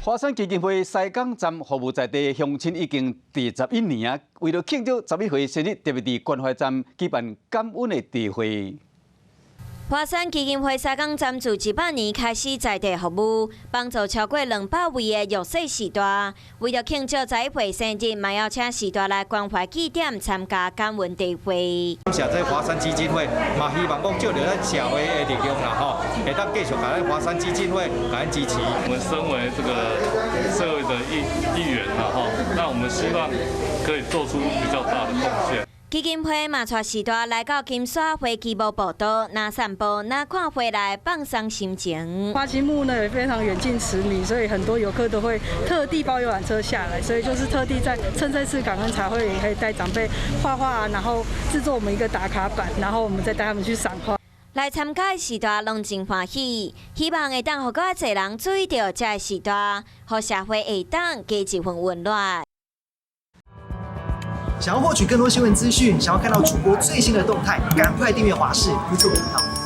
華山基金會西港站服務在地鄉親已經第11年啊，為著慶祝11歲生日，特別佇關懷站舉辦感恩的茶會。華山基金會西港站自100年開始在地服務，幫助超過200位的弱勢序大。為著慶祝11歲生日，嘛邀請序大來關懷據點參加感恩茶會。感謝這華山基金會，嘛希望講借著咱社會的力量啦，吼，會當繼續共咱華山基金會共咱支持。我們身為這個社會的一員啦，吼，那我們希望可以做出比較大的貢獻。基金會嘛帶序大來到金沙花旗木步道，若散步，若看花來放鬆心情。花旗木呢也非常遠近馳名，所以很多遊客都會特地包遊覽車下來，所以就是特地在趁這次感恩茶會，也可以帶長輩畫畫，然後製作我們一個打卡板，然後我們再帶他們去賞花。來參加序大攏真歡喜，希望會當予閣較濟人注意著這个序大，予社會會當加一份溫暖。想要獲取更多新聞資訊，想要看到主播最新的動態，趕快訂閱華視 YouTube 頻道。